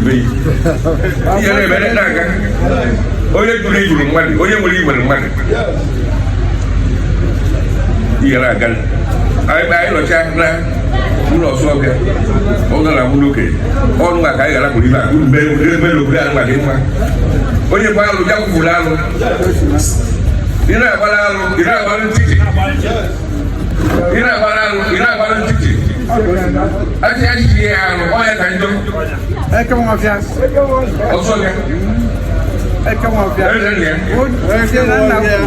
be ihe na-eme na-aga. Onye jụrụ ijuru mmadụ, onye nwere iwere mmadụ ihe na-aga. Anyị nọcha na ụlọ Ọsụọfịa, ọ gara mụ n'okenye ọnụ maka anyị gara pụrụ ibe a mgbe ebe n'obodo anyị maka mma. Onye kwa alụ ya kwufuru alụ, ị na-agbara alụ, ị na-agbara ntịtị, ị na-agbara alụ, ị na-agbara ntịtị. Achị achịchị ya alụ ọ ya ka njọ. Ọsụọfịa eze nna ya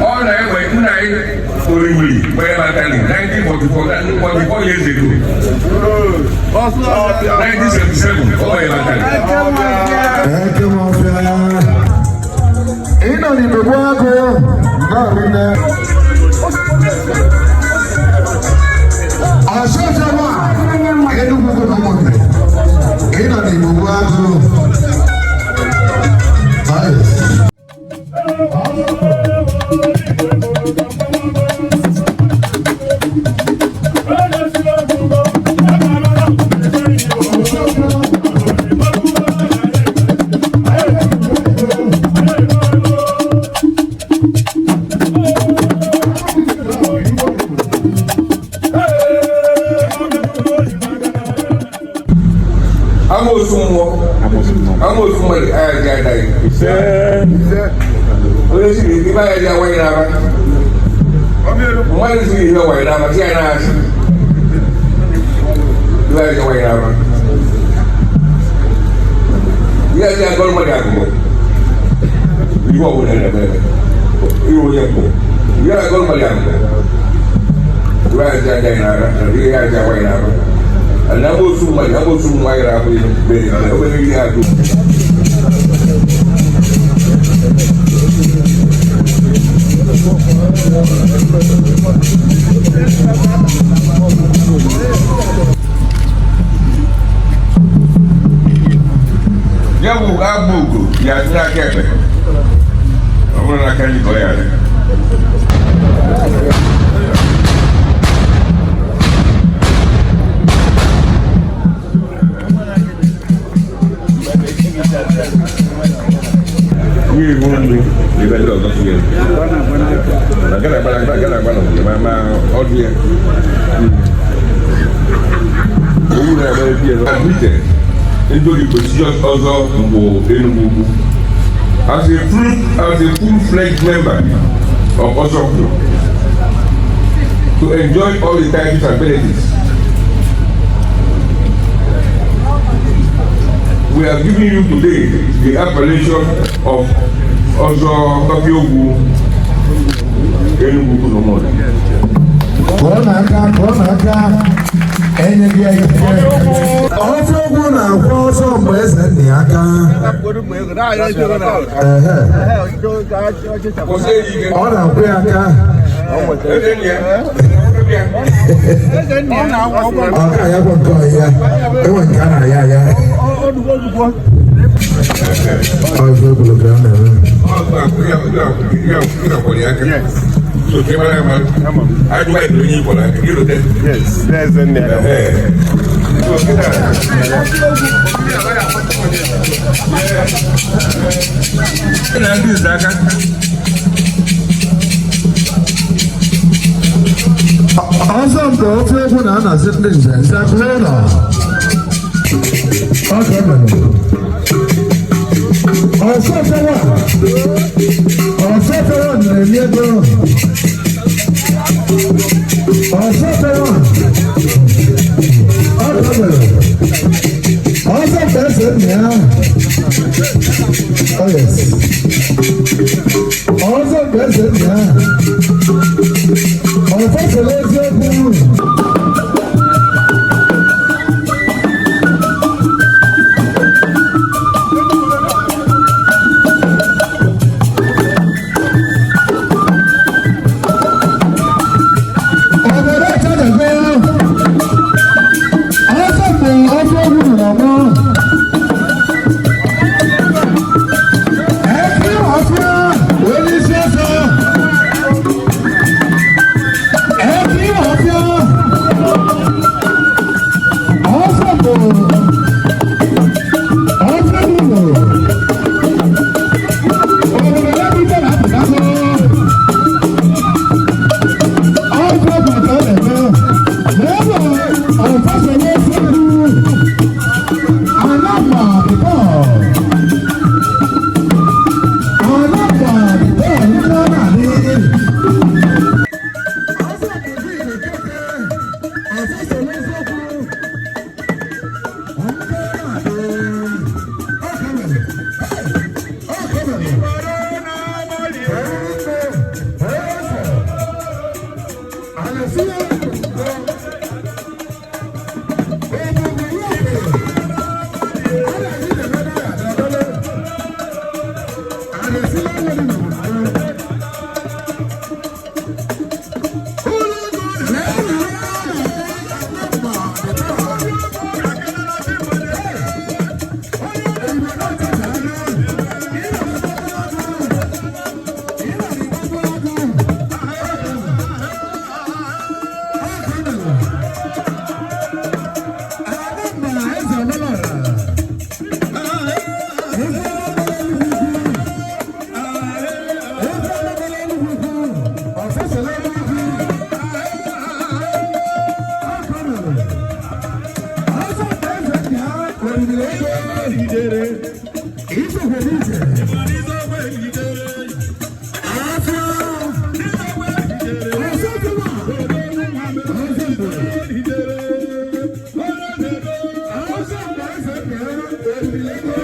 ọ na-enwe nna anyị orimiri gbanye maka 1944, 44 years ago, 1977 ọ gbanye maka. Eke Nwafịa. Ị nọ n'Ibegbu Agụ na-arịne. Ọsọfịa nwa Enugwu bụ ụmụnne. Ị nọ n'Ibegbu Agụ. Aye. Amoosu mmụọ, amoosu mmadụ agaghị adaghị. Onye siri ike agaghị awanye n'aba mmadụ siri ihe ọwanye n'aba si ya na-asị ibe agaghị awanye n'aba ihe agaghị agọrọ mmadụ agụgọ ihe ọbụla na-eme eme ihe onye mkpụ ihe agọrọ mmadụ agụgọ ibe agaghị adaghị n'ara ihe agaghị awanye n'aba. Ana amoosu mmadụ, amoosu mmụọ anyị na-abụ ihe obere ihe agụ. Ya bụ agba ugo ya dị n'aka ekpe, ọ bụrụ n'aka nri ka ọ ya dị. Mmiri bụ nri ebe ndị ọzọ tinyere na gana agbara gana agbara n'obodo ma ọdụ ya owu na-agba ebi ya admitted into the prestigious Ọzọ Mgbo Enugu Ukwu as a full-fledged member of Ọzọ Mgbo to enjoy all the titles and benefits. We are giving you today the appellation of Ọzọ Ọfịogwu Enugu Ukwu no more. Kụọ n'aka, kụọ n'aka, enye gị ya ikike. Ọfịa na-akwụ ọsọ mgbe eze nna ya aka. Ehe. Kwụsị ike. Ọ na-akwụ ya aka. Eze nna ya. Ọ ka ya kwa nke ọhịa. Enwe nke a na-aya aya. Ọ ife ekwuru ka a na-eme. So kí wọ́n máa ajúwà ìlú yín kọ̀ láti kí ló dé. Yes, eze nne ya. So kí náà. Na ndị nze aka. Ọsọ mgbe ofe egwu na-anazi ndị nze nze akụrụ ụlọ. Ọ ka mere. Ọsọ fewa. Ọsọ fewa na-eri ego. Ọsọ fewa. Ọ ka mere. Ọsọ mgbe eze nna ya. Oh yes. Ọsọ mgbe eze nna ya. Ọfọ sọ̀rọ̀ eziokwu. Obodo Chadago, ọsọ mgbe ofe egwu nọ n'ọgbọ. Ebubedike. Afia. Ọsọtụma. Ọsọtụma. Ọsọ mgbe eze nna ya ebilego.